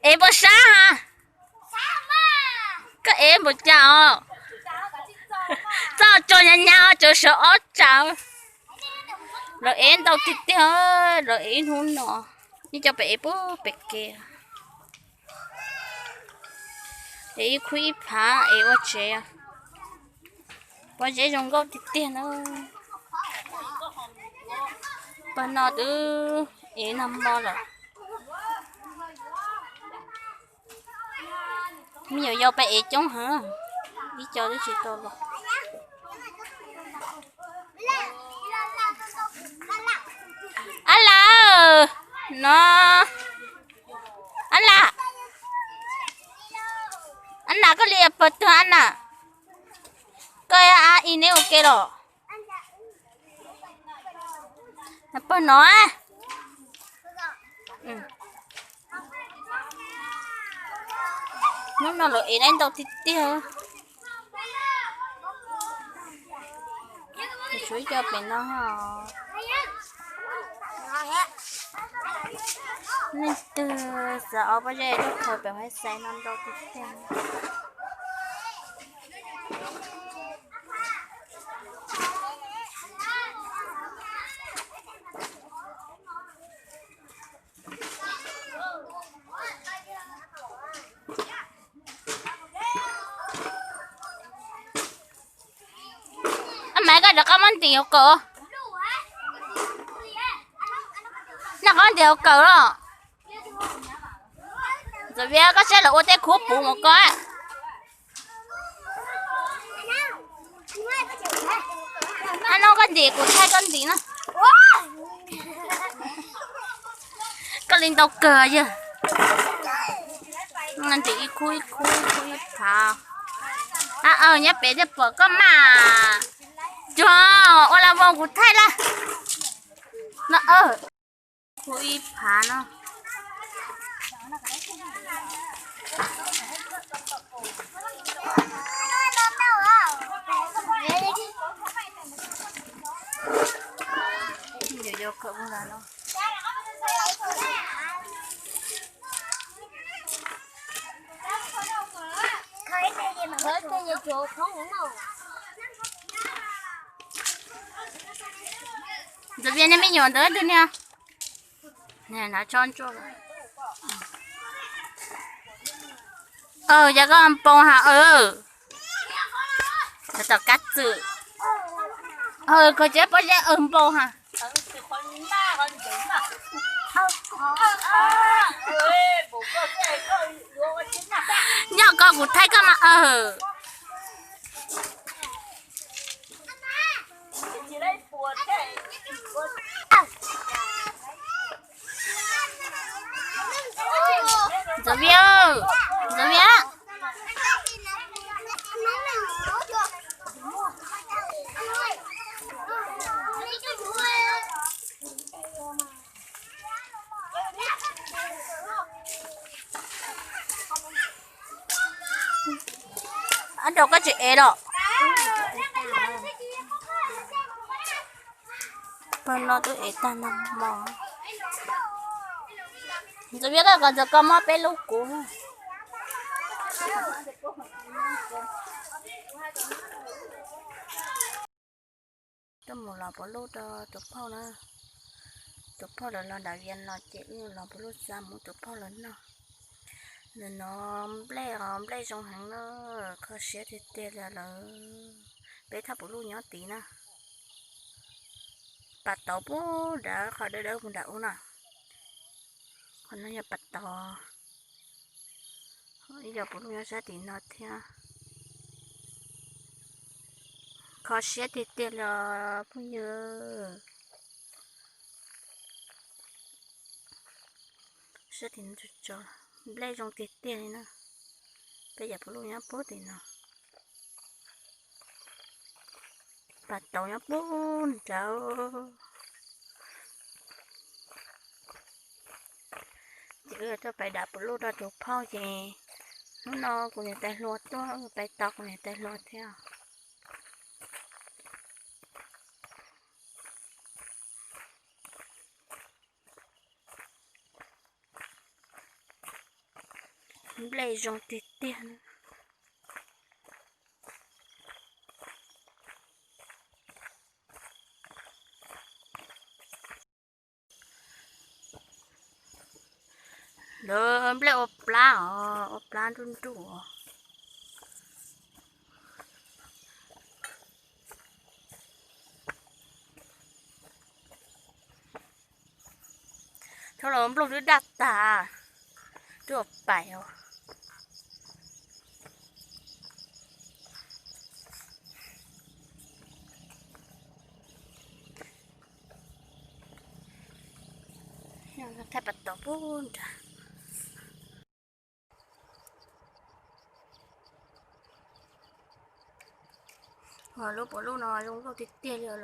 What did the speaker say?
Ev puas sab ha? Koj ev npaum cas os? Txoj tso nyab nyab tsav sawv ob tsam. Lawv ev ntau tiag tiag, lawv ev ib hnub no. Yeej coj pem ev pub pem kev. Ev ib khub ib phav ev ua tsev. Pob zeb zoo nkauj tiag tiag na. Pawg no twb ev nag hmo lawm. Me nyuam yaus peb ev coob heev, ib co twb tsis tau los. Ab Lam, no, Ab Lam, Ab Lam koj li pawg tuag Ab Lam, koj ab i neb ua ke los. Pawg no, hnub no lawv ev ntau tiag tiag. Tshuav ib co pem no. Leej twg xav ob pob zeb tuaj khaws pem Huaib Xais no ntau tiag tiag. Ab Maiv, koj rov qab muab ntim hauv kawm. Noj qab ntim hauv kawm los. Ntxawm Vias, koj saib lawv ua tej khub puv mus koj. Ab no koj ntim kuv thaij koj ntim na. Koj li ntau kawg yog. Ntim ib khub ib khub ib khub ib phav. Ab, nyob pem thiaj pom koj mas. Cuag ua la voo kuv thaij lawm. No, khub ib phav no. Yuav yog kawm ua no. Ntxawm Vias, nej me nyuam ntawd twg niag? Nws tso ntsuag. Yog koj npau ha. Tom kab txwm. Koj tsev pob zeb npau ha. Nyob ko kuv thaij koj mas. Ntxawm Vias, Ntxawm Vias. Ab, rau koj tsis ev los. Pawg no twb ev tag nag hmo. Ntxawm Vias, koj kom ntxawm koj muab peb lub kuv. Tuaj mus los puav lub rau tus phauj na. Tus phauj lawv los nram Vias los ces wb los puav lub xa mus tus phauj lawv noj. Ntawm no nplej os, nplej zoo heev na, kho siab tiag tiag li lawm. Peb thaj puav lub nyob tid na. Pas tauv puag nrad, qhov dawb dawb puag nram ub na. Qhov no yog pas tauv. Ib yog puav lub nyob sab tim no thiab. Kho siab tiag tiag li os phooj ywg. Sab tim no tso, nplej zoo tiag tiag li na. Peb yam puav lub nyob puag tim no. Pas tauv nyob puag nrad. Ces wb tuaj pais dam puav lub rau tus phauj ces hnub no kuv niam tais hluas tuaj, pais tos kuv niam tais hluas thiab. Nplej zoo tiag tiag. Lawv nplej ua plab os, ua plab nruj nruj os. Thaum los nplooj twb daj tag, twb ua pais os. Thaij pas tom pub nrad. Lub puav lub no zoo nkauj tiag tiag li os.